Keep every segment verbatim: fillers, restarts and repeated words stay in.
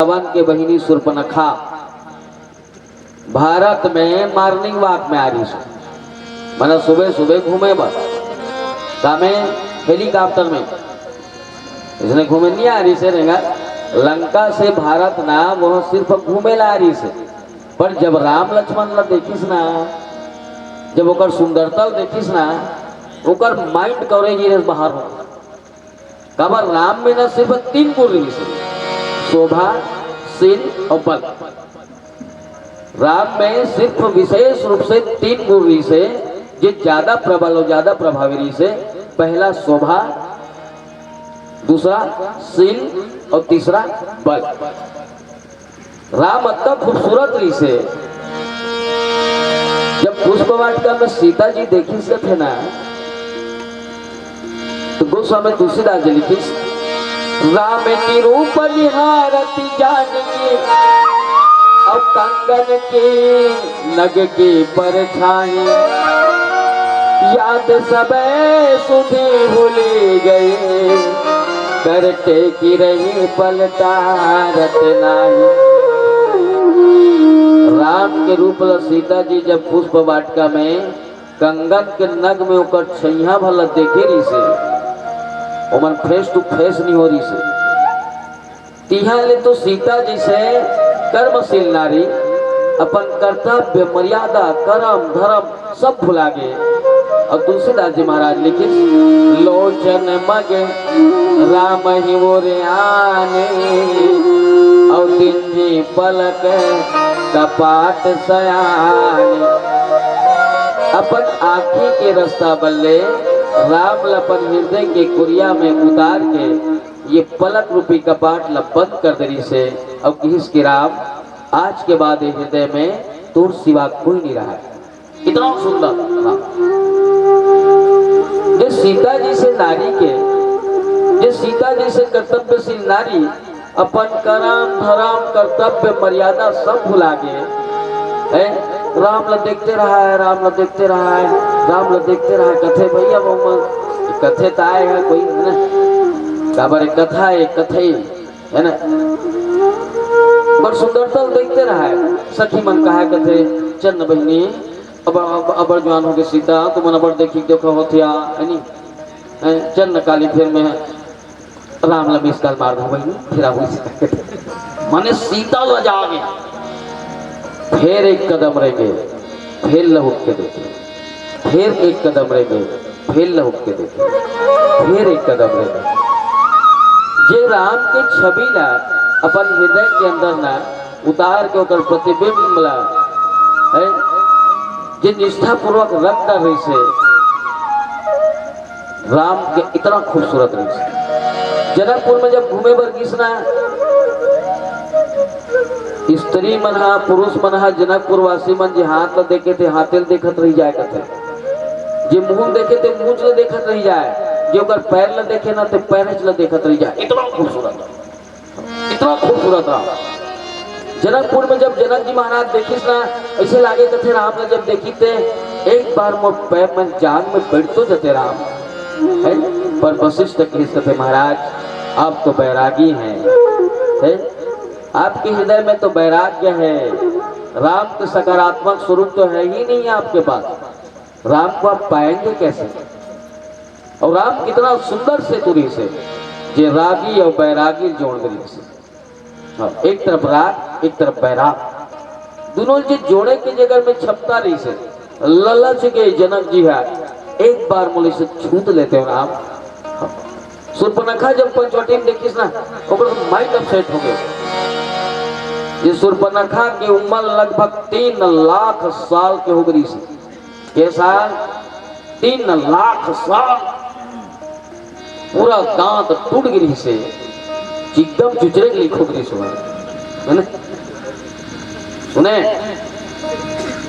रावण के बहिनी सुर्पनखा भारत में morning walk में आ रहिस हे, मतलब सुबह सुबह घूमे बर, का में? Helicopter में। इसने घूमे नहीं आ रहिस हे रेंगा, लंका से भारत ना, वो सिर्फ घूमे ला आ रहिस हे। पर जब राम लक्ष्मण ला देखिस ना, जब ओकर सुंदरता ला देखिस ना, ओकर mind coverage ही बाहर हो। काबर राम में ना सिर्फ तीन गुण रहिस हे, शोभा, शील और बल। राम में सिर्फ विशेष रूप से तीन गुण रहिस हे, जे ज्यादा प्रबल और ज्यादा प्रभावी रहिस हे। पहला शोभा, दूसरा शील और तीसरा बल। राम अतना खूबसूरत रहिस हे। जब पुष्प वाटिका में सीता जी देखिस हे ना, तो गोस्वामी तुलसीदास जी लिखिस, राम के रूप निहारत जानकी, अब कंगन के नग के परछाई, याद सबे सुधि भूली गई, करते की रही पलटारत नाही। राम के रूप ला सीता जी जब पुष्प वाटिका में कंगन के नग में ओकर छैया भला देखे रहिस हे, ओमन face to face नहीं हो रहिस हे। तिहां ले तो सीता जैसे कर्मशील नारी अपन कर्तव्य, मर्यादा, करम, धर्म सब भुला गे। और तुलसीदास जी महाराज लिखिस, लोचन मग राम ही ओर आने, और दीन्ही पलक कपाट सयाने। अपन आँखी के रस्ता बल्ले राम ल अपन हृदय के कुरिया में उतार के ये पलक रूपी कपाट ल बंद कर दे रहिस हे। अब किहिस कि राम, आज के बाद ये हृदय में तोर सिवा कोई नहीं रहा। इतना सुंदर राम। जे सीता जैसे नारी के, जे सीता जैसे कर्तव्यशील नारी अपन करम, धरम, कर्तव्य, मर्यादा सब भुला गे। हैं? राम ल देखते रहा है, राम ल देखते रहा है, राम ल देखते रहा है, कथे भैया वो मन, कथे त आए है कोई, है ना? काबर एक कथा, एक कथे, है ना? बड़ सुंदरता ल देखते रहा है। सखी मन कहा कथे, चल न बहिनी, अब, अब, अबर जवान हो गए सीता, तुमन अबर देखी देखो होतिया, है नी? हैं? चल न काली फिर मैं राम ला miss call मार दूं भाई, फिर आप उसे माने सीता लजा गे। फिर एक कदम रह गे, फिर लहुट के देखे, फिर एक कदम रह गे, फिर लहुट के देखे, फिर एक कदम रह गे। जे राम के छवि ला अपन हृदय के अंदर ना उतार के ओकर प्रतिबिंब ला, है, जे निष्ठापूर्वक रख डरिस हे, राम के इतना खूबसूरत रहिस हे। जनकपुर में जब घूमे बर गिस ना, स्त्री मन हा, पुरुष मन हा, जनकपुर वासी मन जे हाथ ला देखे ते हाथे ल देखत रही जाए कथे, जे मुंह देखे ते मुंह ला देखत रही जाए, जे ओकर पैर ला देखे ना ते पैर ला देखत रही जाए, इतना खूबसूरत। इतना खूबसूरत राम। जनकपुर में जब जनक जी महाराज देखिस ना, ऐसे लागे कथे राम ने जब देखी ते एक बार मोर पैर में जान में बैठ तो जते राम। है? पर वशिष्ठ कहिस कथे महाराज, आप तो बैरागी हैं, है? आपके हृदय में तो वैराग्य है, राम के सकारात्मक स्वरूप तो है ही नहीं आपके पास, राम को आप पाएंगे कैसे? और राम कितना सुंदर सेतु रहिस हे, जे रागी और बैरागी जोड़ दे रहिस हे। हाँ, एक तरफ राग, एक तरफ बैराग, दोनों जे जोड़े के जगह में क्षमता रहिस हे। ललच के जनक जी हे, एक बार मोला इसे छू त लेते हो राम। हाँ। सुर्पनखा जब पंचवटी में देखिस ना, ओकर mind upset हो गए। ये सुर्पनखा के उम्र लगभग तीन लाख साल के हो गई। के साल? तीन लाख साल। पूरा दांत टूट गिरी से, एकदम चुचरे के लिखो गिरी सुना, है ना? सुने,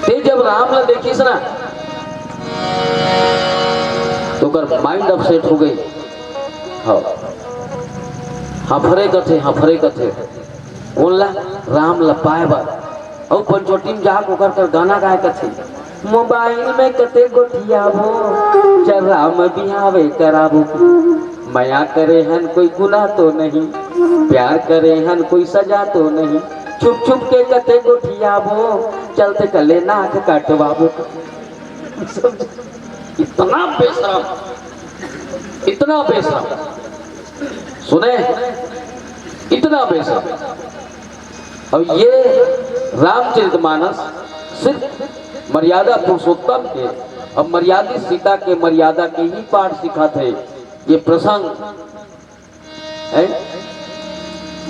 ते जब राम ला देखिस ना, तो ओकर mind upset हो गई। हाँ, हफरे कथे, हफरे कथे। ओला राम ल पाए बर। अउ पंचवटी म जाके ओकर कर गाना गाए कथे, मोबाइल में कते गोठियाबो, चल राम बिहावे कराबो। मया करे हन कोई गुनाह तो नहीं, प्यार करे हन कोई सजा तो नहीं, छुप छुप के कते गोठियाबो, चलते कले नाक कटवाबो। इतना बेशरम, इतना बेशरम, सुने, इतना बेशरम। अब ये रामचरितमानस सिर्फ मर्यादा पुरुषोत्तम के, अब मर्यादित सीता के मर्यादा के ही पाठ सिखाथे। ये प्रसंग है,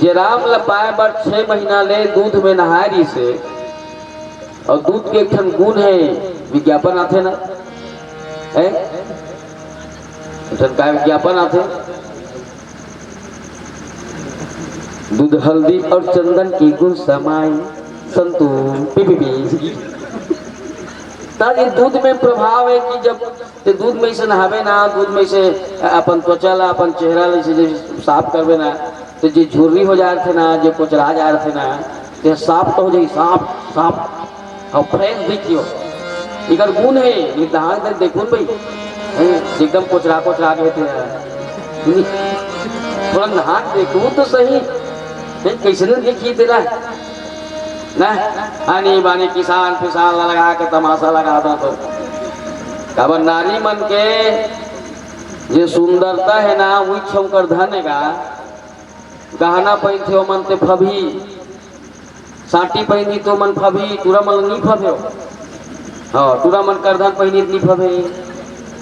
जे राम ल पाए बर छह महीना ले दूध में नहाए रिहिसे, और दूध के एक ठन गुण है, विज्ञापन आथे ना, है, एक ठन का विज्ञापन आथे, दूध हल्दी और चंदन की गुण समाई, संतूर पी पी पी। त ये दूध में प्रभाव है कि जब ते दूध में से नहाबे ना, दूध में से अपन त्वचा ला, अपन चेहरा ला से जब साफ करबे ना, तो जे झुर्री हो जा रहे ना, जे कोचरा जा रहे ना, ते साफ तो हो जाई, साफ, साफ। और फ्रेश दिखियो। इकर गुण है, ये दहाड़ तक देखो न भाई, हैं, एकदम कोचरा कोचरा गए थे यार। नहीं, थोड़ा नहा के देखो तो सही, नहीं, कैसे नहीं दिखी तेरा, ना, आनी बानी किसान पिसान ला लगा के तमाशा लगा दो तो। काबर नारी मन के जे सुंदरता है ना, वही छौकर धन है का। गहना पहिनथे ओमन ते फबही, साटी पहिनही तो मन फबही, टूरा मन नी फबे हो। हाँ, टूरा मन करधन पहिनी नी फबे,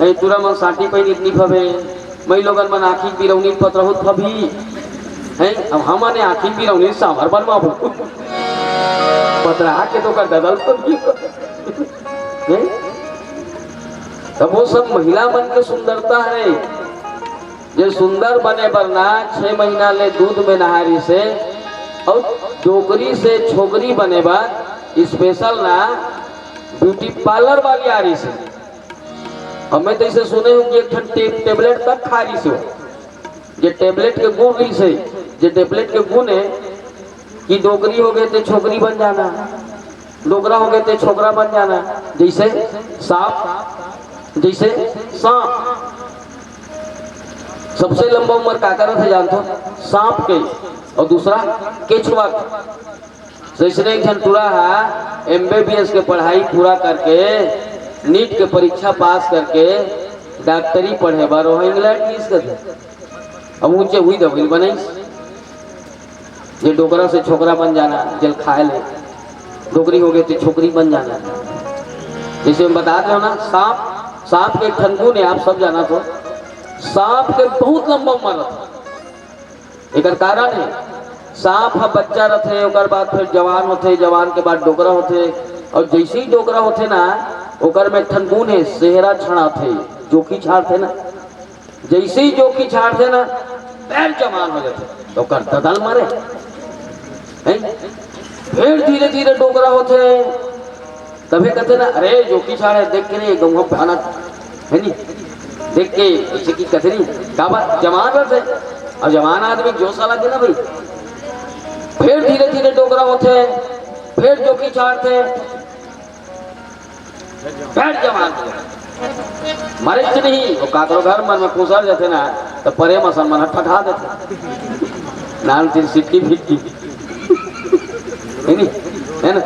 नहीं टूरा मन साटी पहिनी नी फबे। मई लोगन मन आँखी बिरौनी पतरहुत फबही, हैं? अब हमन आँखी बिरौनी सांवर बनवाबो। पतरा के तो कर ददल फबही। हैं? तब वो सब महिला मन के सुंदरता है। जे सुंदर बने बर ना छह महीना ले दूध में नहा रिहिसे, और डोकरी से छोकरी बने बर स्पेशल ना ब्यूटी पार्लर वाली आ रिहिसे। हमें तो इसे सुने हूँ कि एक ठन टे-, टेबलेट तक खा रिहिसे, जे टेबलेट के गुण रिहिसे, जे टेबलेट के गुण है कि डोकरी हो गए तो छोकरी बन जाना, डोकरा हो गए तो छोकरा बन जाना, जैसे सांप, जैसे सांप। सबसे लंबा उम्र काकर रथे जानथो? सांप के। और दूसरा केचुआ के। जैसे एक झन टूरा हा एमबीबीएस के पढ़ाई पूरा करके, नीट के परीक्षा पास करके डॉक्टरी पढ़े बर ओह इंग्लैंड गिस कथे। अब ऊंचे हुई दवाई बनाइस, जे डोकरा से छोकरा बन जाना, जेल खाए ले, डोकरी हो गए तो छोकरी बन जाना। जैसे हम बता रहे हो ना, सांप, सांप के एक ठन गुण है, आप सब जाना तो, सांप के बहुत लंबा उम्र रहता। एकर कारण है, सांप ह बच्चा रहते, ओकर बाद फिर जवान होते, जवान के बाद डोकरा होते, और जैसे ही डोकरा होते ना, ओकर में एक ठन गुण है, सेहरा छड़ाते, जोखी छाड़ते ना। जैसे ही जोखी छाड़थे ना, पैर जवान हो जाथे, तो ओकर ददल मरे। हैं? फिर धीरे धीरे डोकरा होथे, तभे कहते ना, "अरे जोखी छाड़े, देख के नहीं, गौवा भयानक है नी, देख के ऐसे की कहते नहीं, काबर जवान रहते।" और जवान आदमी जोश अलग है ना भाई। फिर धीरे धीरे डोकरा होथे, फिर जोखी छाड़थे, फेर जवान हो जाथे। मरेच नहीं, वो काकरो घर मन में खुसर जाथे ना, तो परे मसन मन ठठा देथे। नान तीन सिट्टी फिट्टी। है नी? है ना?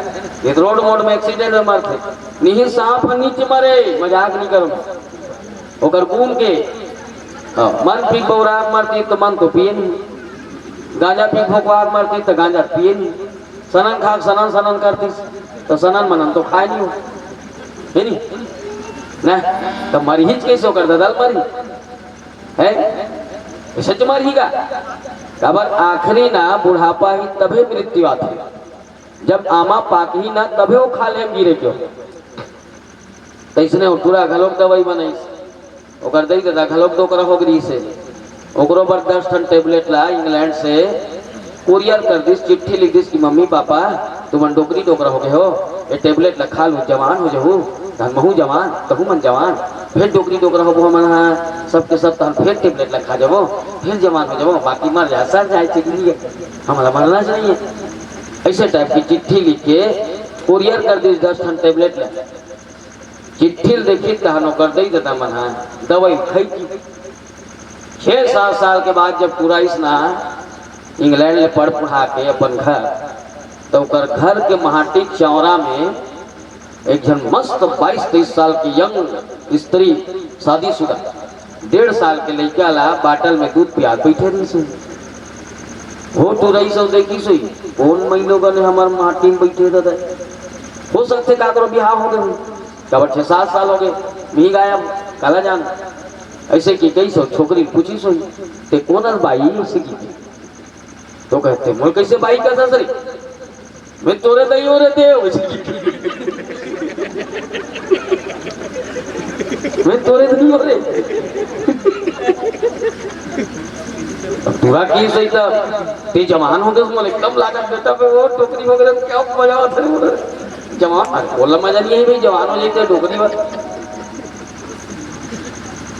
ये तो रोड मोड में एक्सीडेंट में मरथे। नहीं, सांप नीचे मरे, मजाक नहीं करो। ओकर गुण के, हाँ, मन पी बौरा मरती तो मन तो पिए नहीं। गांजा पी भोकवा मरती तो गांजा पिए नहीं। सनन खा सनन सनन करतीस, तो सनन मनन तो खाए नहीं हो, है नी? ना, तो मरिहिच कैसे ओकर ददल मरी? है? ये सच मरही का? काबर आखिरी ना बुढ़ापा ही तभे मृत्यु आथे। जब आमा पाकही ना तभे वो खा ले गिरे क्यों? तैसने वो टूरा घलोक दवाई बनाइस। ओकर दई ददा घलोक डोकरा हो गिस हे। ओकरो बर दस ठन टेबलेट ला इंग्लैंड से कोरियर कर दिस, चिट्ठी लिख दिस कि मम्मी पापा, तुमन डोकरी डोकरा हो गए हो, ये टेबलेट ला खा लू, जवान हो जाहू, धन महू जवान, तहू मन जवान, फिर डोकरी डोकरा होबो हमन हा, सबके सब तहन फिर टेबलेट ला खा जाबो, फिर जवान हो जाबो, बाकी मर जाए, सर जाए, चिल्ली है, हमला मरना चाहिए। ऐसे टाइप की चिट्ठी लिख के कोरियर कर दिस दस ठन टेबलेट ला। चिट्ठी ल देखिस तहन ओकर दई ददा मन ह दवाई खइस। छह सात साल के बाद जब पुराइस ना, इंग्लैंड ले पढ़ पढ़ा के अपन घर, त ओकर घर के माटी चौरा में एक झन मस्त बाईस तेईस साल के यंग स्त्री, शादीशुदा, डेढ़ साल के लइका ला बाटल में दूध पियात बइठे रहिस हे। हो टुरइस अउ देखिस होही, कोन मइलोगन हे हमर माटी में बइठे ददा। हो सकथे काकरो बिहाव हो गे होही, काबर छह सात साल हो गे, मिही गायब, काला जान। अइसे कि कइस होही, छोकरी पूछिस होही, "ते कोन हस बाई?" अइसे कि तो कहिथे, "मोला कइसे बाई कथस रे? मैं तोरे दई हों रे देव।" "मैं तोरे दई हों रे।" अब टुरा कहिस होही त, "ते जवान हो गेस, मोला एकदम लागत बेटा पे वो टोकरी वगैरह क्या मजा आवत हे रे मोला। जवान, अरे मोला मजा नइ आही भई, जवान हो जाही त टोकरी बर।"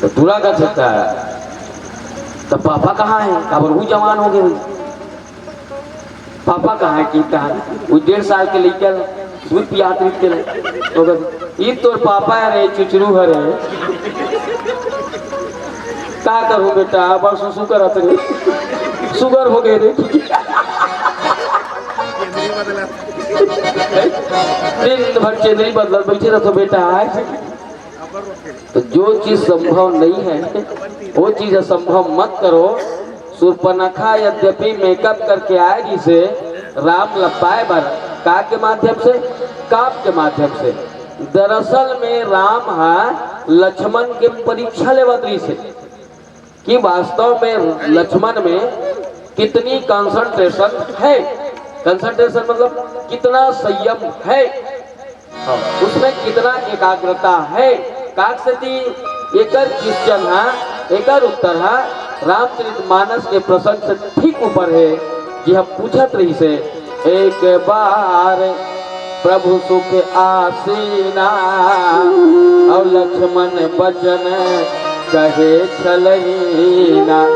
त टुरा कहिथे, "त पापा कहाँ हे? काबर वो जवान हो गे होही?" पापा कहाँ हे, कि कहाँ हे? वो डेढ़ साल के लइका ल दूध पियात रहिथे। तो कहिथे, "ई तोर पापा हरे, चुचरू हरे।" "का करहूँ बेटा, बड़ सुसु करत रे, सुगर हो गे रे।" दिन भर चेंदरी बदलत बइठे रहिथो बेटा। तो जो चीज संभव नहीं है, वो चीज असंभव मत करो। सूर्पनखा यद्यपि मेकअप करके आए रहिस हे राम ल पाए बर, का के माध्यम से? काप के माध्यम से। दरअसल में राम हा लक्ष्मण के परीक्षा लेवत रहिस हे कि वास्तव में लक्ष्मण में कितनी कंसंट्रेशन है, कंसंट्रेशन मतलब कितना संयम है। हाँ, उसमें कितना एकाग्रता है। काक सेती एकर क्वेश्चन हा, एकर उत्तर हा रामचरित मानस के प्रसंग से ठीक ऊपर है, जे हम पूछत रहिस हे, "एक बार प्रभु सुख आसीना, और लक्ष्मण बचन कहे छलहीना।"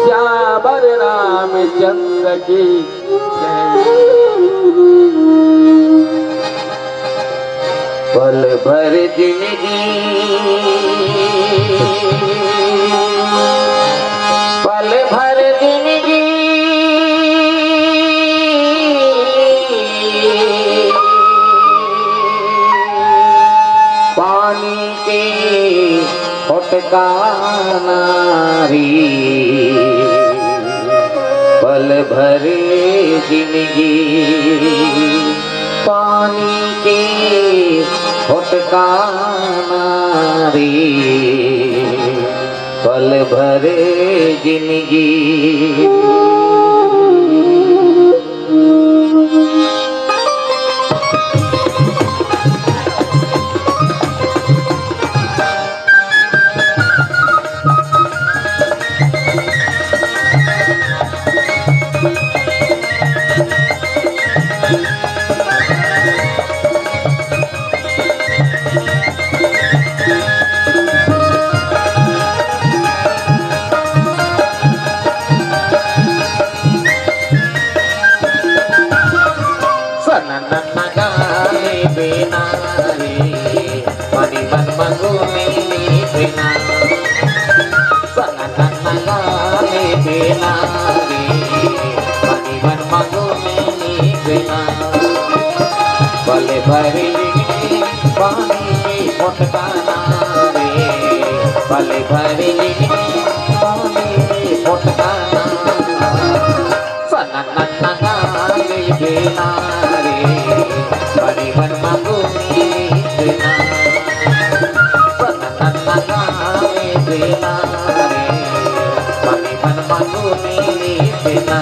श्यावर रामचंद्र की पल भर जिनगी, पल भर जिनगी, पानी के फुटकाना रे, पल भर जिनगी, पानी के फुटकाना रे, पल भर जिनगी। सननन गाले बेना रे, मनी मन मगुनी बेना। सननन गाले बेना रे, मनी मन मगुनी बेना। पल भर पानी फुटकाना रे, पल भर पानी फुटकाना। सननन गाले बेना रे, मनी मन मगुनी बेना। सननन गाले बेना रे, मनी मन मगुनी बेना।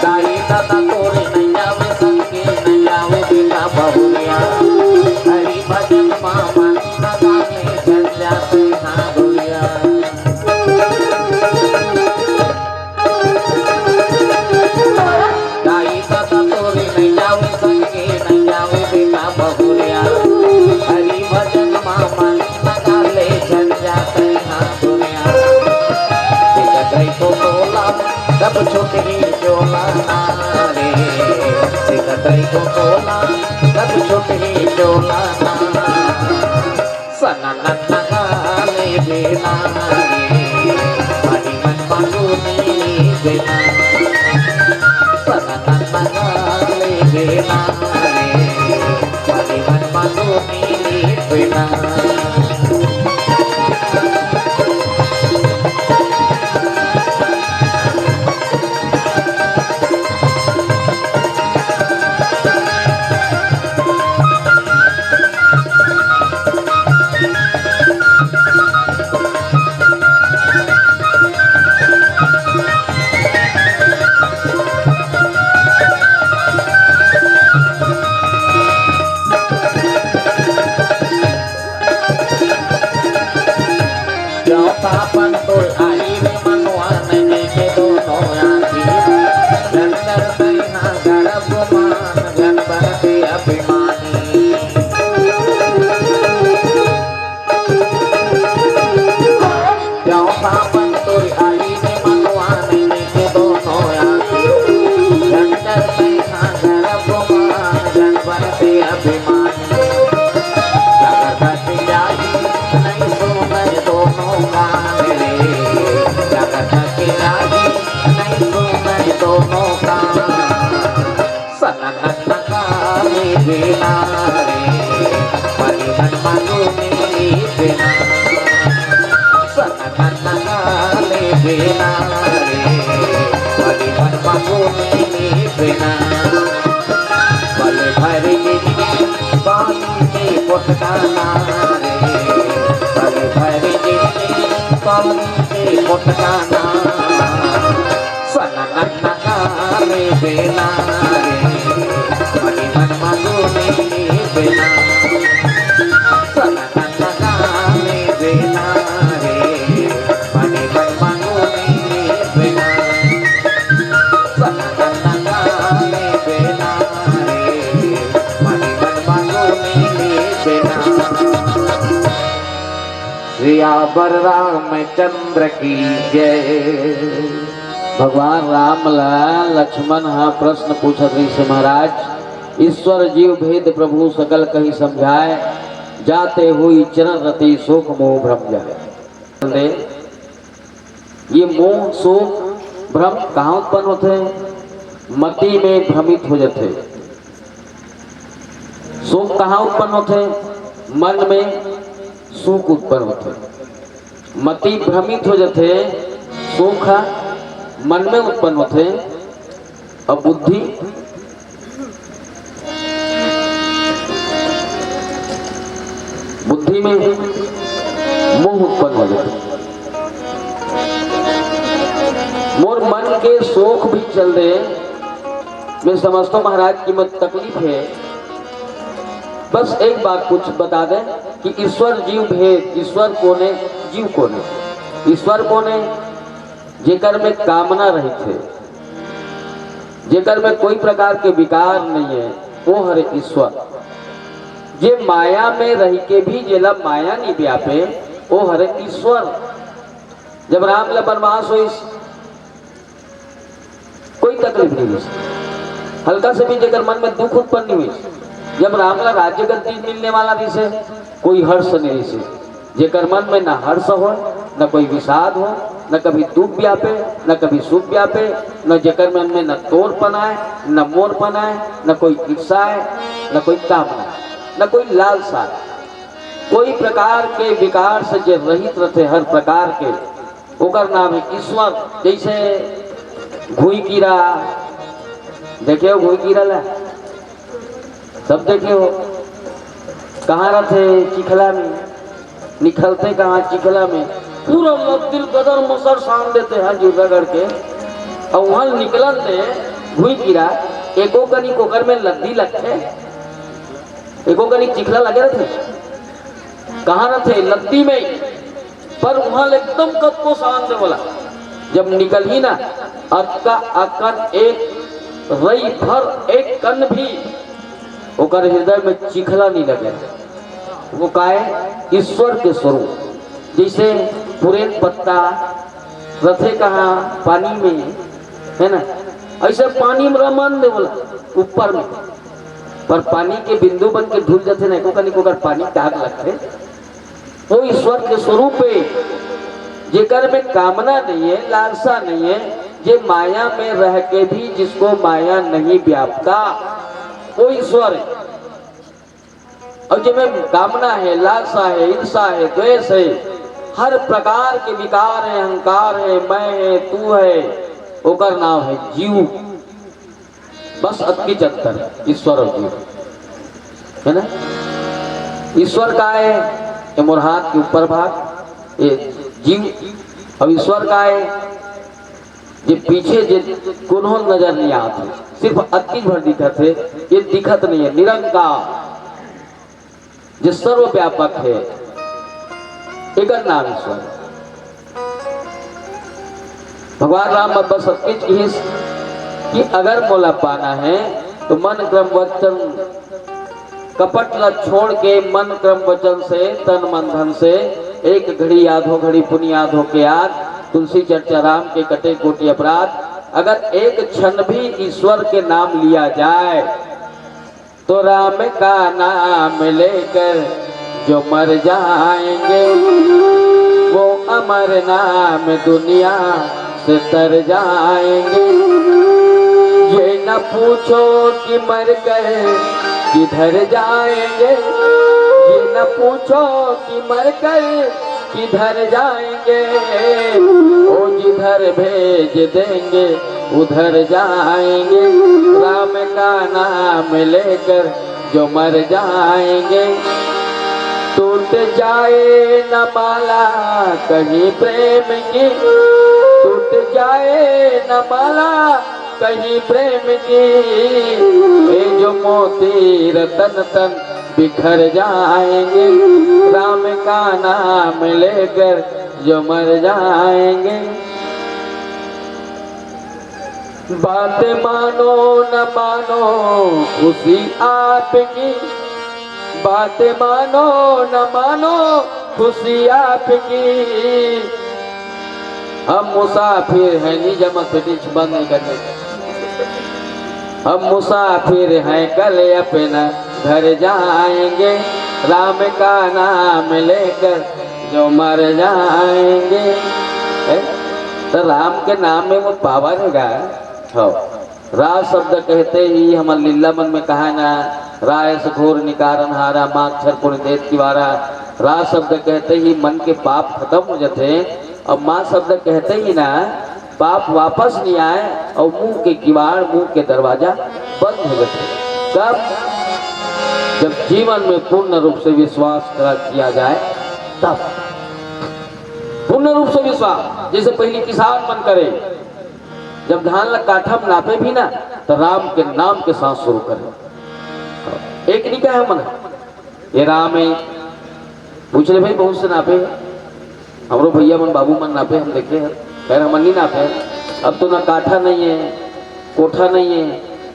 दाई ददा तोरे नैया में संगे नैया में बेटा बहुरिया। हरि भजन मामा ददा में चल जाते हाँ गोरिया। तब छूटही चोला ना रे, सिखतई को कोला, तब छूटही चोला ना। सननन नगाले बेना रे, मनी मन मांगो नी बेना। सननन नगाले बेना रे, मनी मन मांगो नी बेना। चौथा पंतुल आई रे मनवा नैनी के दोनों आँखी। जन डरतै ना गर्व गुमान, जन बनते अभिमानी। चौथा पंतुल आई रे मनवा नैनी के दोनों आँखी। जन डरतै ना गर्व गुमान, जन बनते अभिमानी। जगत के राही नहीं सुनय दोनों कान रे, जगत के राही नहीं सुनय दोनों कान। सननन नगाले बेना रे, मनी मन मांगो नी बेना। सननन नगाले बेना रे, मनी मन मांगो नी बेना। पल भर जिनगी पानी के पोटकाना रे, पल भर जिनगी पानी के पोटकाना। सननन नगाले बेना रे, मनी मन मांगो नी बेना। सननन नगाले बेना रे, मनी मन मांगो नी बेना। सननन नगाले बेना रे, मनी मन मांगो नी बेना। सियावर रामचंद्र की जय। भगवान राम ला लक्ष्मण हा प्रश्न पूछत रहिसे, महाराज, ईश्वर जीव भेद प्रभु सकल कहि समझाय, जाते हुई चरण रति शोक मोह भ्रम जाय। ये मोह, शोक, भ्रम कहाँ उत्पन्न होथे? मति में भ्रमित हो जाथे। शोक कहाँ उत्पन्न होथे? मन में शोक उत्पन्न होथे। मति भ्रमित हो जाथे, शोक ह मन में उत्पन्न होथे। अब बुद्धि, बुद्धि में मोह उत्पन्न हो जाथे। मोर मन के शोक भी चल दे, मैं समझता हूँ महाराज कि मत तकलीफ है। बस एक बात कुछ बता दें कि ईश्वर जीव भेद, ईश्वर कोन हे, जीव कोन हे? ईश्वर कोन हे? जेकर में कामना रहिथे, जेकर में कोई प्रकार के विकार नहीं है, वो हरे ईश्वर। जे माया में रहि के भी जेला माया नहीं व्यापे, वो हरे ईश्वर। जब राम ला वनवास होइस, कोई तकलीफ नहीं होइस, हल्का से भी जेकर मन में दुख उत्पन्न नहीं होइस। जब राम ला राज्य गद्दी मिलने वाला रहिसे, कोई हर्ष नहीं रहिसे। जेकर मन में न हर्ष हो, न कोई विषाद हो, न कभी दुख व्यापे, न कभी सुख व्यापे, न जेकर मन में न तोरपन आय, न मोरपन आय, न कोई ईर्षा आय, न कोई कामना आय, न कोई लालसा आय, कोई प्रकार के विकार से जे रहित रथे हर प्रकार के, ओकर नाम है ईश्वर। जैसे घुई कीरा, देखे हो घुई कीरा ला? सब देखे हो, कहाँ रथे? चिखला में। निकलथे कहाँ? चिखला में। पूरा लद्दी ल गदर मसर सान देथे जी रगड़ के। अउ उहाँ निकलन दे घुई कीरा, एको कनी ओकर में लद्दी लगथे, एको कनी चिखला लगे रथे। कहाँ रथे? लद्दी में। पर उहाँ ले एकदम कतको सान दे वाला। जब निकलही ना, अतका अकन एक रई भर एक कन भी ओकर हृदय में चिखला नहीं लगे। वो काय? ईश्वर के स्वरूप। जैसे पुरेन पत्ता रथे कहाँ? पानी में। है ना? ऐसे पानी में रमन दे बोला, ऊपर में, पर पानी के बिंदु बन के धुल जाथे ना, एको कनी को अगर पानी दाग लगथे, वो ईश्वर के स्वरूप है। जेकर में कामना नहीं है, लालसा नहीं है, जे माया में रह के भी जिसको माया नहीं व्यापता, वो ईश्वर है। और जेमे कामना है, लालसा है, ईर्षा है, द्वेष है, हर प्रकार के विकार है, अहंकार है, मैं है, तू है, ओकर नाम है जीव। बस अतकीच अंतर है ईश्वर और जीव, है ना? ईश्वर का है, ये मोर हाथ के ऊपर भाग, ये जीव। अब ईश्वर का है, जे पीछे जे कोनो नजर नहीं आत हे, सिर्फ अतकीच भर दिखत हे, ये दिखत नहीं है, निरंकार, जे सर्वव्यापक है, एकर नाम ईश्वर। भगवान राम बस अतकीच किहिस कि अगर मोला पाना है तो मन क्रम वचन कपट ला छोड़ के मन क्रम वचन से, तन मन धन से एक घड़ी याद हो, घड़ी पुनि याद हो के याद, तुलसी चर्चा राम के कटे कोटि अपराध। अगर एक क्षण भी ईश्वर के नाम लिया जाए तो राम का नाम लेकर जो मर जाएंगे, वो अमर नाम दुनिया से तर जाएंगे। ये न पूछो कि मर कर किधर जाएंगे, ये न पूछो कि मर कर किधर जाएंगे, वो जिधर भेज देंगे उधर जाएंगे। राम का नाम लेकर जो मर जाएंगे। टूट जाए न माला कहीं प्रेम की, टूट जाए न माला कहीं प्रेम की, ये जो मोती रतन तन बिखर जाएंगे। राम का नाम लेकर जो मर जाएंगे। बात मानो न मानो खुशी आपकी, बात मानो न मानो खुशी आपकी। हम मुसाफिर हैं, नहीं जमत बेटी, बंद नहीं करने। हम मुसाफिर हैं, कल अपना घर जाएंगे। राम का नाम लेकर जो मर जाएंगे। है? तो राम के नाम में वो पावर है गा। हो। रा शब्द कहते ही हमर लीला मन में कहा ना, रा अस घोर निकारन हारा, माँ अक्षर पुनि देत किवारा। रा शब्द कहते ही मन के पाप खत्म हो जाते हैं। और माँ शब्द कहते ही ना पाप वापस नहीं आए और मुंह के किवाड़, मुंह के दरवाजा बंद हो जाते हैं। कब? जब जीवन में पूर्ण रूप से विश्वास करा किया जाए तब। पूर्ण रूप से विश्वास। जैसे पहले किसान मन करे, जब धान ला काठा में नापे भी ना, तो राम के नाम के साथ शुरू करे। एक नहीं कहे मन, ये राम है। पूछ ले भाई, बहुत से नापे हैं। हमरो भैया मन, बाबू मन नापे, हम देखे हैं। खैर, हमन नहीं नापे हैं। अब तो ना काठा नहीं है, कोठा नहीं है,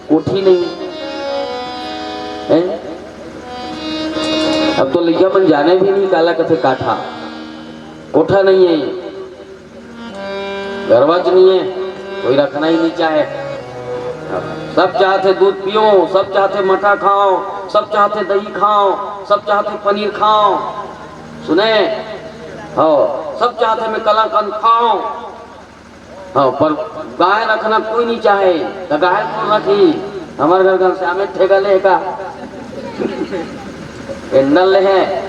कोठी नहीं है। हैं? अब तो लइका मन जाने भी नहीं काला कथे काठा, कोठा नहीं है। गरबा च नहीं है, कोई रखना ही नहीं चाहे। सब चाहते दूध पियो, सब चाहते मठा खाओ, सब चाहते दही खाओ, सब चाहते पनीर खाओ। सुने? हो, सब चाहते मैं कलाकंद खाओ। हो, पर गाय रखना कोई नहीं चाहे, तो गाय कौन रखी? हमारे घर घनश्यामे ठेका ले का? टेंडर ले है,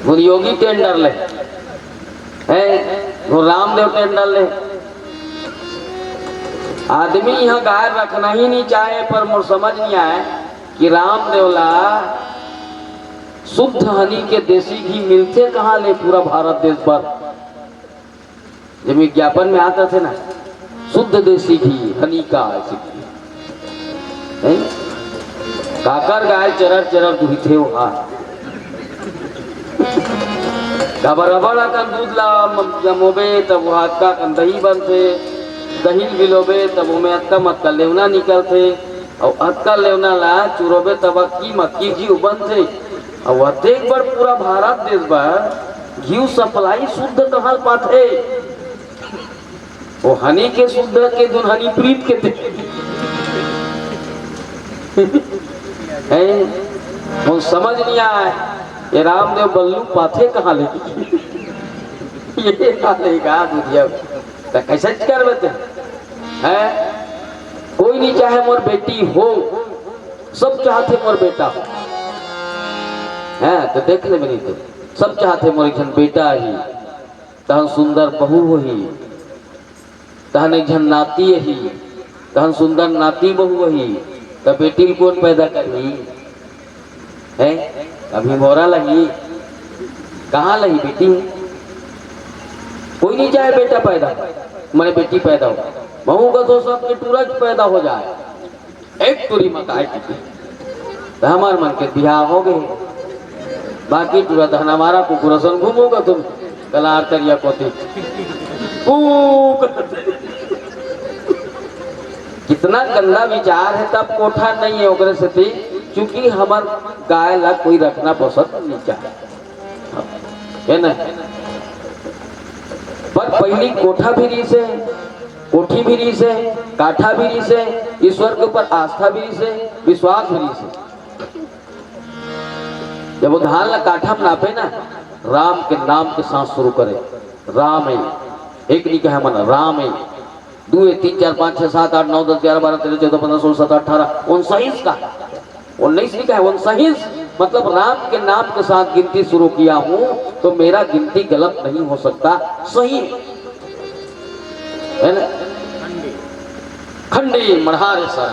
गुरु योगी टेंडर ले। है, वो रामदेव टेंडर ले। आदमी यहाँ गाय रखना ही नहीं चाहे, पर मोर समझ नहीं आए कि रामदेव ला शुद्ध हनी के देसी घी मिलथे कहाँ ले पूरा भारत देश भर। जब विज्ञापन में आता थे ना, शुद्ध देसी घी, हनी का ऐसे घी। हैं? काकर गाय चरर चरर दुहिथे ओहा। काबर अबड़ अकन दूध ला म-, जमोबे, तब ओहा अतका अकन दही बनथे। दही ल गिलोबे, तब ओमे अतका म अतका लेवना निकलथे। अउ अतका लेवना ला चुरोबे, तब अक्की म अक्की घीव बनथे। अउ अतेक बड़ पूरा भारत देश बर घीव supply शुद्ध कहाँ ल पाथे? वो हनी के सुद्धा के दुन हनी प्रीत के थे। हैं? वो समझ नहीं आए, ये रामदेव बल्लू पाथे कहाँ ले? ये कहाँ लेगा बुधिया? तो कैसे कर लेते हैं? कोई नहीं चाहे मोर बेटी हो, सब चाहते मोर बेटा हो। हैं, तो देख ले मेरी तो, सब चाहते मोर एक जन बेटा ही, तहन सुंदर बहू होही, तहन एक झन नाती अही, तहन सुंदर नाती बहू अही, त बेटी ल कोन पैदा करही? हैं? अभी मोरा लही, कहाँ लही बेटी? कोई नहीं चाहे बेटा पैदा, मने बेटी पैदा हो। महू कथो सबके टूरा पैदा हो जाए। एक टूरी मत आए किती। त हमर मन के बिहाव हो गए। बाकी टूरा तहन हमारा कुकुर असन घूमोगा तुम कलार तरिया कोती। कू करते। कितना गंदा विचार है, तब कोठा नहीं है ओकरे सेती, क्योंकि हमर गाय ला कोई रखना पसंद नहीं चाहे। है ना? पर पहली कोठा भी रहिसे, कोठी भी रहिसे, काठा भी रहिसे, ईश्वर के ऊपर आस्था भी रहिसे, विश्वास भी रहिसे। जब वो धान ला काठा में नापे ना, राम के नाम के साथ शुरू करे, राम है, एक नहीं कहे मन, राम है, दो है, तीन, चार, पाँच, छः, सात, आठ, नौ, दस, ग्यारह, बारह, तेरह, चौदह, पन्द्रह, सोलह, सत्रह, अठारह, उनसईस का, उन्नीस नहीं कहे, उनसईस। मतलब राम के नाम के साथ गिनती शुरू किया हूँ तो मेरा गिनती गलत नहीं हो सकता, सही है ना? खंडी मढ़ारे सर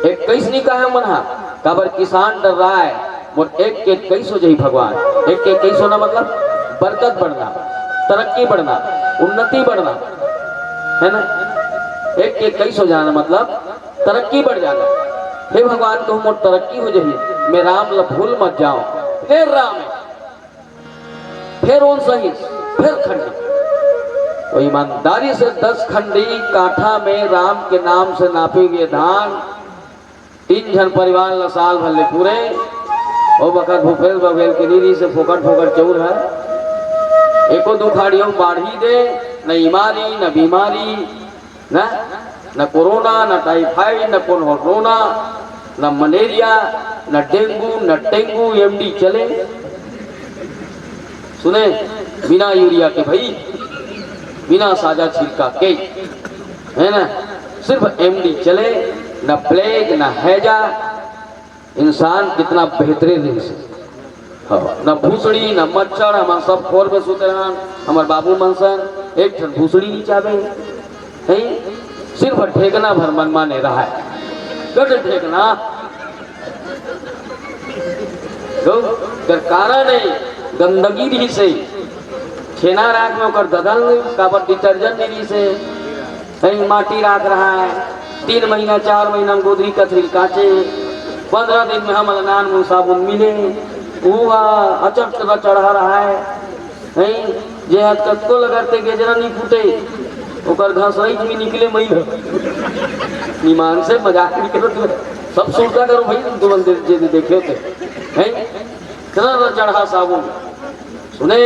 इक्कीस नहीं कहे मन हा, काबर किसान डर्राय, मोर एक के इक्कीस हो जाही भगवान। एक के इक्कीस होना मतलब बरकत बढ़ना, तरक्की बढ़ना, उन्नति बढ़ना, है ना? एक के इक्कीस हो जाना मतलब तरक्की बढ़ जाना। हे भगवान, कहूँ मोर तरक्की हो जाही, मैं राम ला भूल मत जाओ। फिर राम है, फिर उनसईस, फिर खंडी। वो ईमानदारी से दस खंडी काठा में राम के नाम से नापे हुए धान, तीन झन परिवार ला साल भर ले पूरे। ओ बखत भूपेश बघेल के नी रहिसे, फोकट फोकट चउर है। एको दू खाड़ी अउ बाढ़ी दे, न इमारी, न बीमारी, न, न कोरोना, न टाइफाइड, न कोनहोरोना, न मलेरिया, न डेंगू, न टेंगू, एमडी चले। सुने, बिना यूरिया के भाई, बिना साजा छिड़का के, है ना, सिर्फ एमडी चले, न प्लेग, न हैजा। इंसान कितना बेहतरीन रहिसे। हाँ, न भूसड़ी, न मच्छर, हमन सब खोर में सुते रहन, हमर बाबू मन सन, एक ठन भूसड़ी नहीं चाबे, हैं? सिर्फ ढेकना भर मन माने रहा है। गट ढेकना। तो, कर कारण है, गंदगी रहिसे। छेना राख में ओकर ददल नहीं, काबर डिटर्जेंट नहीं रहिसे। कहीं माटी राख रहा है, तीन महीना, चार महीना में गोदरी कथरी काचे, पन्द्रह दिन में हमला नान मुन साबुन मिले, वो अचट का चढ़ा रहा है। हैं, जे हाथ कतको लगाते गेजरा नहीं फूटे, ओकर घसरई भी निकले मई हो। निमान से मजाक नहीं करो तुम, सब सुरता करो भाई, तुम तुरंत दे, दे, दे, देखे होते हैं। इतना चढ़ा साबुन सुने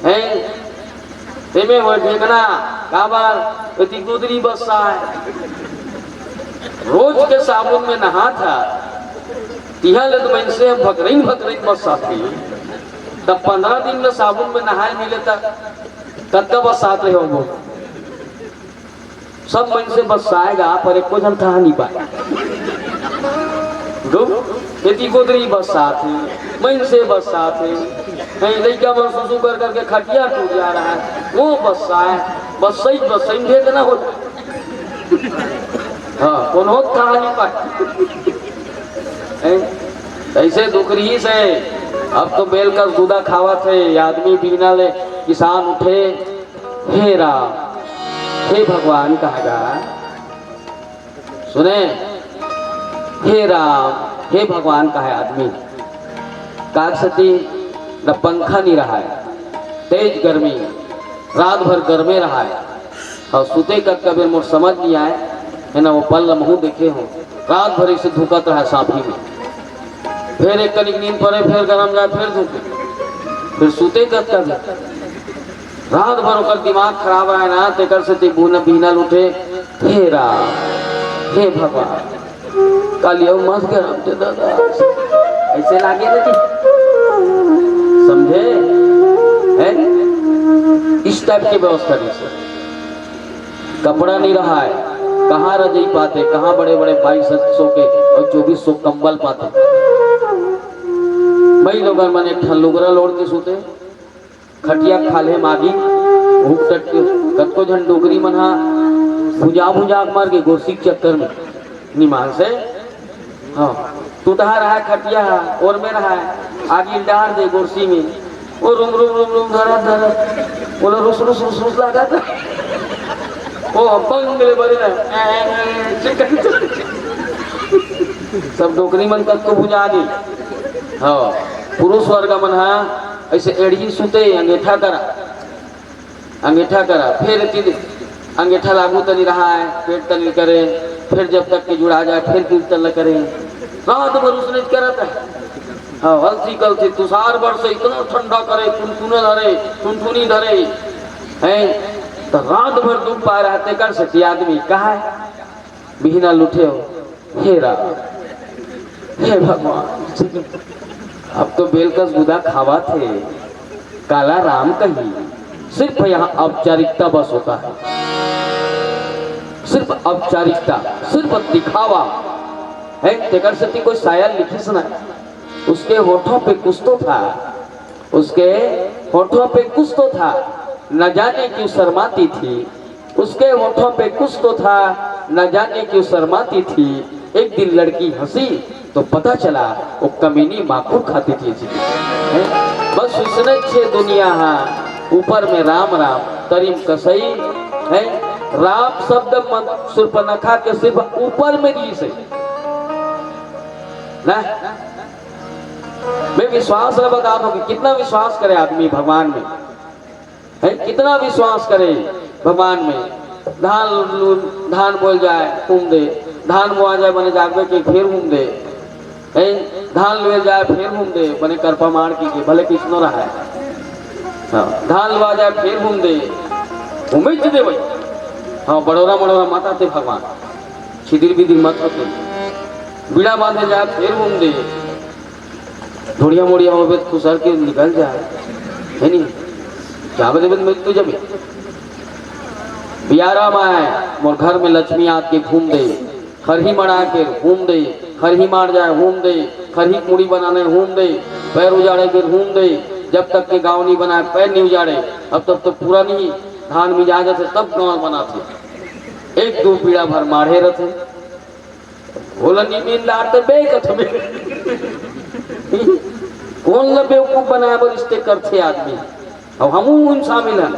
हैं, तेमे होय ढेकना, काबर एती गोदरी बस्सा है। रोज के साबुन में नहात हा, तिहा ले तो मनसे भकरइन भकरइन बस्सा थी। तब पन्द्रह दिन में साबुन में नहाए मिले तब कतका बस्सात रहे हो? सब मनसे बस्साएगा, पर एको झन ठहा नहीं पाए। दो, एती गोदरी बस्सात हे, मनसे बस्सात हे, कहीं लइका मन सुसु कर करके खटिया टूट जा रहा है, वो बस्साए, बस्सई बस्सई में ढेकना हो जाए। हाँ, कोनो ठहा नहीं पाए। हैं? ऐसे दुख रहिसे, अब तो बेल का गुदा खावत हे, आदमी बिहना ले किसान उठे, हे राम, हे भगवान कहा गा, सुने, हे राम, हे भगवान कहा आदमी, काग सती न पंखा नहीं रहा है, तेज गर्मी, रात भर गर्मे रहा है, अउ सुते कतका बेर मोर समझ नहीं आए, है ना, वो पल ल महू देखे हो, रात भर ऐसे धुकत रहा साफी में, फिर एक कनिक नींद पड़े, फिर गरम जाए, फिर धुके, फिर सुते कतका बेर। रात भर ओकर दिमाग खराब रहे ना, तेकर से ते बिहना ल उठे, "हे राम, हे भगवान, काली अउ मत गरम दे दादा।" ऐसे लागे ना जी, समझे? हैं? इस टाइप के व्यवस्था नहीं सर। कपड़ा नहीं रहा है, कहाँ रजई पाते, कहाँ बड़े बड़े बाईस सौ के और चौबीस सौ कंबल पाते। मई लोगन मन एक ठन लुगरा लोड़ के सूते, खटिया खाल्हे मागी, हुक टट के। कतको झन डोकरी मन हा भुंजा भुंजा के मर गे गोरसी के चक्कर में। निमान से, हाँ, टूटहा रहा खटिया हा, ओर में रहा, आगी डार दे गोरसी में, वो रुम रुम रुम रुम धरा धरा, बोला रुस रुस रुस रुस लगा था। वो बंगले बने ना, चिकन चिकन। सब डोकरी मन कतको भुंजा गे। हाँ, पुरुष वर्ग मन हा ऐसे एड़ी सुते, अंगेठा करा, अंगेठा करा, फिर एती अंगेठा लागू तनी रहा है, पेट तनी करे, फिर जब तक के जुड़ा जाए, फिर कीर्तन ल करे। रात भर उसने करत है। हाँ, हल्सी कलसी, तुषार बरसे, इतना ठंडा करे, टुनटुना धरे, टुनटुनी धरे, हैं, तो रात भर दुख पाए रहते कर सकती आदमी। कहा है? बिहना ल उठे हो, हे राम, हे भगवान, अब तो बेल कस गुदा खावा थे, काला राम कही, सिर्फ यहाँ औपचारिकता बस होता है, सिर्फ औपचारिकता, सिर्फ दिखावा है। तेकर सेती कोई शायर लिखिस ना, उसके होठों पे कुछ तो था, उसके होठों पे कुछ तो था, न जाने क्यों शर्माती थी। उसके होठों पे कुछ तो था, न जाने क्यों शर्माती थी। एक दिन लड़की हंसी तो पता चला वो कमीनी माखुर खाती थी जी। हैं? बस उसने छे दुनिया हा, ऊपर में राम राम, तरिम कसई है। राम शब्द मन सुर्पनखा के सिर्फ ऊपर में जी से ना। मैं विश्वास ल बता दूं कि कितना विश्वास करे आदमी भगवान में, है? कितना विश्वास करे भगवान में। धान लू-, धान बोल जाए, हूम दे, धान बोआ जाए, बने जागबे के, फिर हूम दे, है? धान लुए जाए, फिर हूम दे, बने करपा मार के, के भले किसनो रहा है। हाँ, धान लुआ जाए, फिर हूम दे, हूमे च दे भाई। हाँ, बड़ोरा मड़ोरा मत आते भगवान, छिदिर बिदिर मत होते, बीड़ा बांधे जाए, फिर हूम दे, ढोड़िया मोड़िया होबे त खुसर के निकल जाए, है नी? जाबे देबे त मृत्यु जबे। बियारा माय, मोर घर में लक्ष्मी आत के घूम दे, खरही मड़ाए के हूम दे, खरही मार जाए हूम दे, खरही मुड़ी बनाने हूम दे, पैर उजाड़े के हूम दे, जब तक के गांव नहीं बनाए पैर नहीं उजाड़े। अब तब तो पूरा नहीं, धान मिजा जाथे तब गांव बनाथे। एक दू बीड़ा भर माढ़े रथे। ओला नींद आत बे कथमे। कौन ला बेवकूफ बनाए बर इस्ते करथे आदमी? अब हमू उन शामिल हन।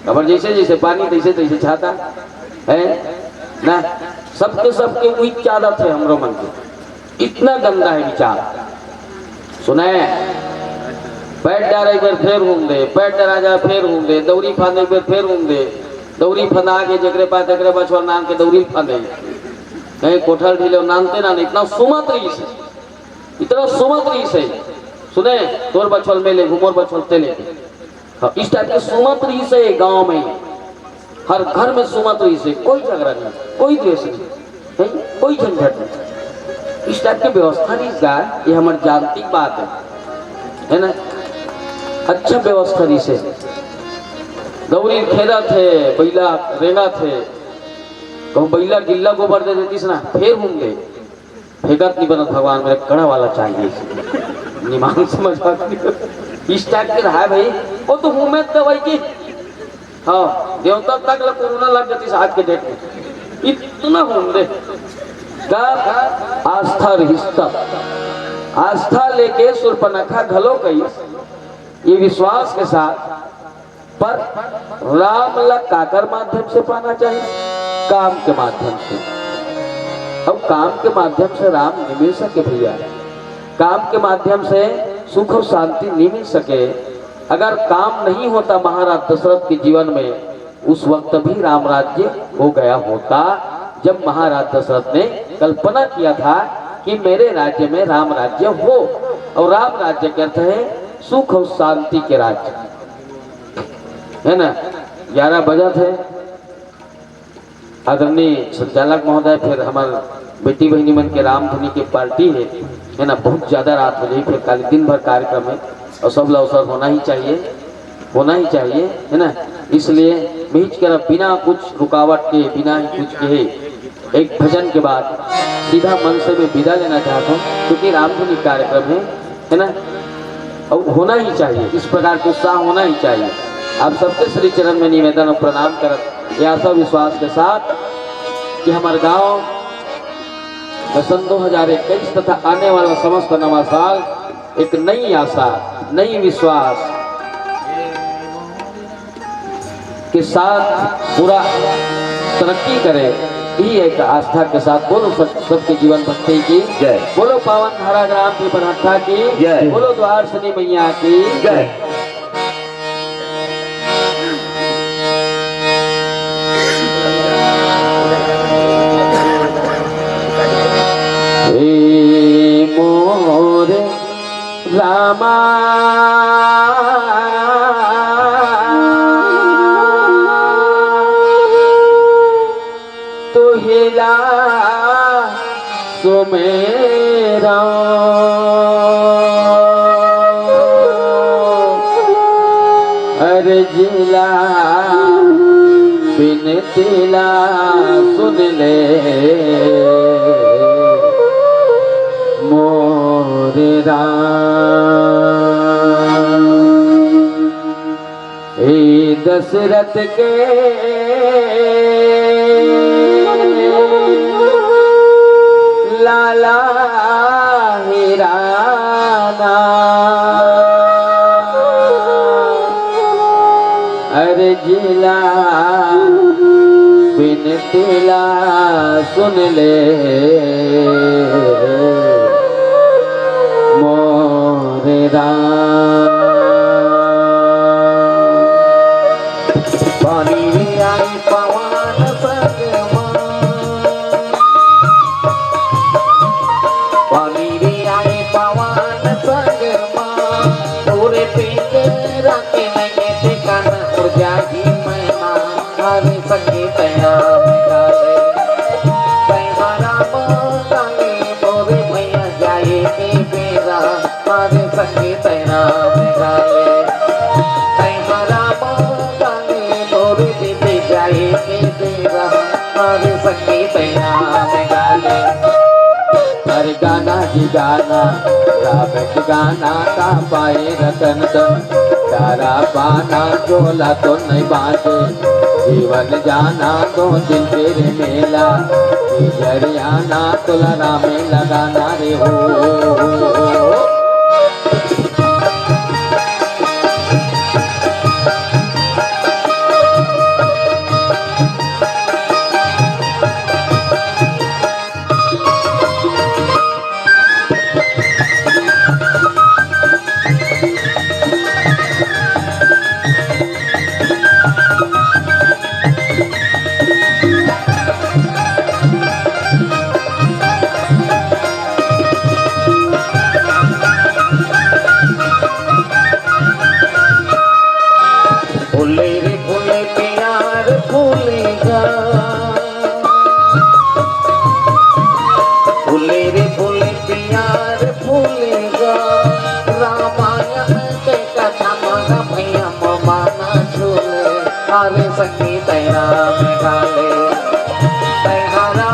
अबर जैसे जैसे पानी तैसे तैसे छाता है ना। सबके सबके उही आदत है हमरो मन के। इतना गंदा है विचार। सुने, पैर डारे एक बार फेर हूम दे, पैर डरा जाए फेर हूम दे, दौरी फांदे एक बार फेर हूम दे, दौरी फंदा के जेकरे पास तेकरे बछवा नांद के दौरी फांदे। कहीं कोठल ढीले नांदते ना, इतना सुमत रहिस हे, इतना सुमत रहिस हे। सुने, तोर बछवा ल मैं लेगहूं, मोर बछवा ल तैं लेबे। हाँ, इस टाइप के सुमत रहिस हे गांव में, हर घर में सुमत रहिस हे, कोई झगड़ा नहीं, कोई द्वेष नहीं, नहीं, कोई झंझट नहीं। इस टाइप के व्यवस्था रहिस हे, ये हमर जानती बात है, है ना? अच्छा व्यवस्था रहिस हे, दौरी खेदत हे, बइला रेंगत हे, कहूं बइला गिल्ला गोबर दे देतिस ना, फेर हूम दे। फेंकत नहीं बनत भगवान, मेरे कड़ा वाला चाहिए। निमान समझ बात नहीं। इस टाइप के रहा है भाई, वो तो हूम दे भाई की। हाँ, देवता तक ला कोरोना लग जाती आज के डेट में, इतना हूम दे। का आस्था रहिस तब, आस्था लेके सुर्पनखा घलो कहिस, ये विश्वास के साथ, पर राम ला काकर माध्यम से पाना चाहिए? काम के माध्यम से। अब काम के माध्यम से राम नहीं मिल सके भैया, काम के माध्यम से सुख और शांति नहीं मिल सके। अगर काम नहीं होता महाराज दशरथ के जीवन में, उस वक्त भी राम राज्य हो गया होता, जब महाराज दशरथ ने कल्पना किया था कि मेरे राज्य में राम राज्य हो। और राम राज्य के अर्थ है सुख और शांति के राज्य। है ना, ग्यारह बजत हे। आदरणीय संचालक महोदय, फिर हमर बेटी बहिनी मन के रामधुनी के पार्टी हे, है ना, बहुत ज्यादा रात हो जाही, फिर काली दिन भर कार्यक्रम हे और सब ला अवसर होना ही चाहिए, होना ही चाहिए, है ना। इसलिए मैं हिच करा बिना कुछ रुकावट के, बिना ही कुछ कहे, एक भजन के बाद सीधा मंच से मैं विदा लेना चाहता हूँ, क्योंकि रामधुनी कार्यक्रम है, है ना, और होना ही चाहिए, इस प्रकार का उत्साह होना ही चाहिए। आप सबके श्री चरण में निवेदन और प्रणाम करत, ये आशा विश्वास के साथ कि हमारे गांव में सन दो हज़ार इक्कीस तथा आने वाला समस्त नवा साल एक नई आशा, नई विश्वास के साथ पूरा तरक्की करे, यही एक आस्था के साथ। बोलो सब, सबके जीवन भक्ति की जय। बोलो पावन धारा ग्राम की बनहट्ठा की जय। बोलो द्वार सनी मैया की जय। हे मोर रामा, तुहिला सुमेरा, अर्जी ला बिनती ला सुन ले मोर राम। हे दशरथ के लाला हे रामा, अर्जी ला बिनती ला सुन ले मोर राम। पानी भी आई पवन संग मा, पानी भी आई पवन संग मा, पूरे पिंजरा के नैये ठिकाना, उड़ जाही मैना, हरे संगीत राम गाले। पैहा राम गाले, मोरे भैया जाए के बेरा, हरे संगीत राम गाले। पैहा राम गाले, मोरे दीदी जाए के बेरा, हरे संगीत राम गाले। हर गाना जी गाना, राम के गाना का पाए रतन तन। तारा पाना झोला तो नहीं बांचे, जीवन जाना तो दिन तेरे मेला। जरियाना तोला रामे लगाना रे हो। फूले रे फूले प्यार फूलेगा, फूले रे फूले प्यार फूलेगा। रामायण के कथा मारा भैया ममाना झूले। अरे संगीत राम गाले, तैहारा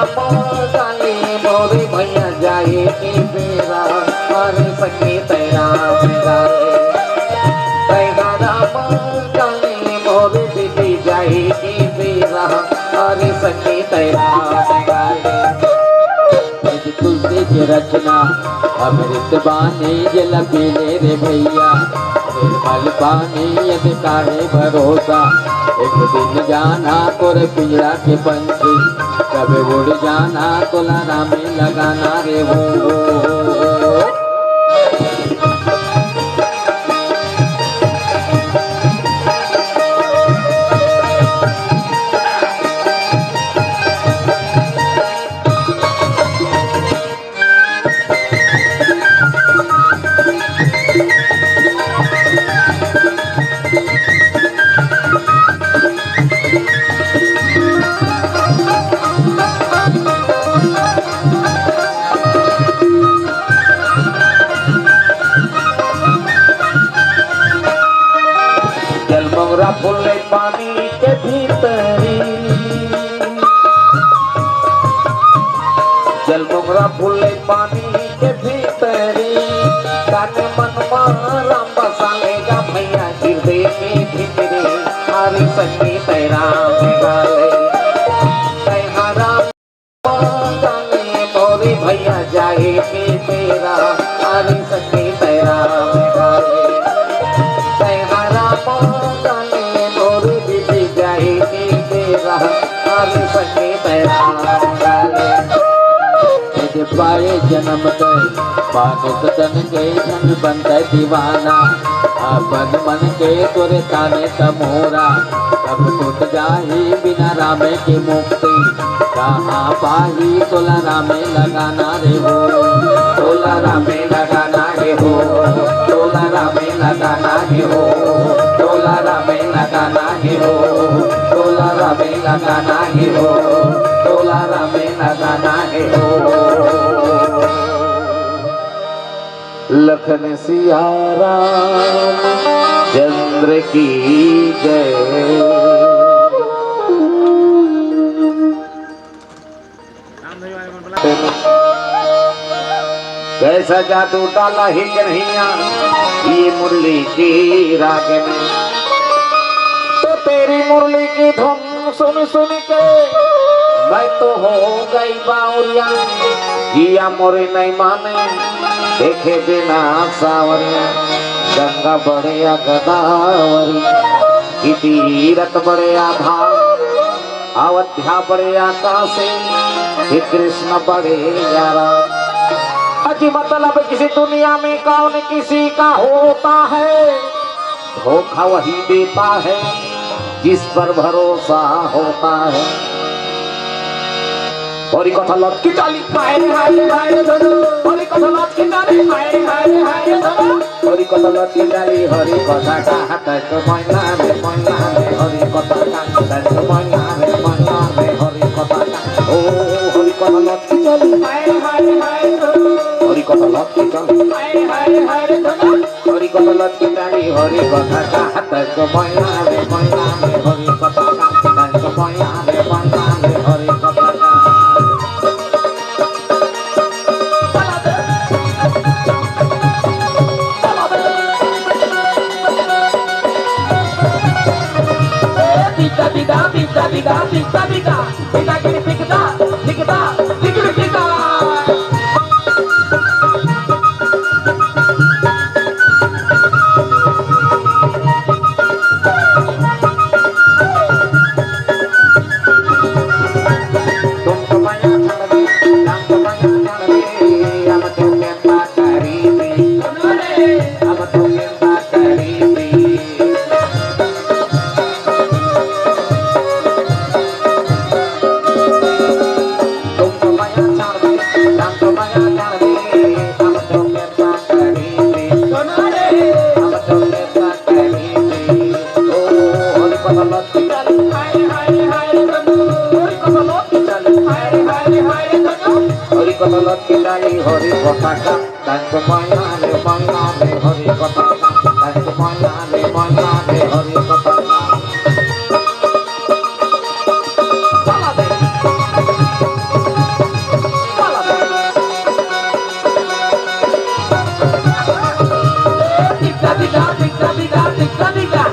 गाले, मोरे भैया जाए के बेरा। अरे संगीत राम गाले, तैहारा गाले, मोरे दीदी जाए के बेरा। अरे संगीत राम गाले। यदि तुलसी के रचना, अमृत बानी जल पीले रे भैया। निर्मल पानी यदि काहे भरोसा, एक दिन जाना तोरे पिंजरा के पंछी, कभी उड़ जाना तोला रामे लगाना रे हो। फूले पानी के भीतरी, जल मोंगरा फूले पानी के भीतरी, तन मन मा राम बसा लेगा भैया, हृदय के भीतरी। हरि संगीत राम गावे, तैं हा राम गाने मोरे भैया जाए के तेरा, हरि संगीत राम गावे। तैं हा राम गाने मोरे बीबी जाए के तेरा, हरि संगीत राम गावे। यदि पाए जन्म ते मानुष तन के धन बनते दीवाना, अपन मन के तोरे ताने त मोरा, कब टूट जाही बिना रामे के मुक्ति। कहाँ पाही तोला रामे लगाना रे हो, तोला रामे लगाना रे हो, तोला रामे लगाना रे हो, तोला रामे लगाना रे हो, तोला रामे लगाना रे हो, तोला रामे लगाना रे हो। लखन सिया राम चंद्र की जय। कैसा जादू डाला है कन्हैया ये मुरली के राग में। तो तेरी मुरली की धुन सुन सुन के मैं तो हो गई बावरिया। जिया मोरे नहीं माने देखे बिना सावरिया। गंगा बड़े या गोदावरी, कि तीरथ बड़े या धाम, अवध्या बड़े या काशी, हे कृष्ण बड़े या राम। अजी मतलब किसी दुनिया में कौन किसी का होता है, धोखा वही देता है जिस पर भरोसा होता है। हरि कथा लटकी डाली, हाय रे हाय रे हाय रे धनु। हरि कथा लटकी डाली, हाय रे हाय रे हाय रे धनु। हरि कथा लटकी डाली, हरि कथा का हाथ तो मैना रे, मैना रे, हरि कथा का हाथ तो मैना रे, मैना रे, हरि कथा का। ओ हरि कथा लटकी डाली, हाय रे हाय रे हाय रे धनु। हरि कथा लटकी डाली, हाय रे हाय रे हाय रे धनु। हरि कथा लटकी डाली, हरि कथा का हाथ तो मैना रे, मैना रे, हरि कथा का हाथ तो मैना रे, मैना रे, हरि कथा का। हरि कथा लटकी डाली, हरि कथा लटकी डाली, हरि कथा का। तंग माया रे माया रे हरि कथा का, तंग माया रे माया रे हरि कथा का। चला दे। चला दे। टिक्का टिक्का, टिक्का टिक्का, टिक्का टिक्का।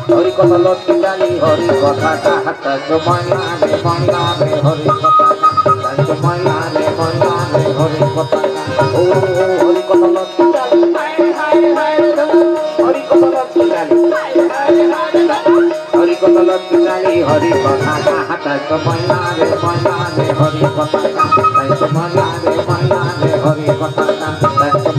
हरि कथा लटकी डाली, हरि कथा का, तंग माया रे माया रे हरि कथा का, तंग माया रे माया रे हरि कथा का। ओ हरि कथा लटकी डाली, हरि हरि हरि।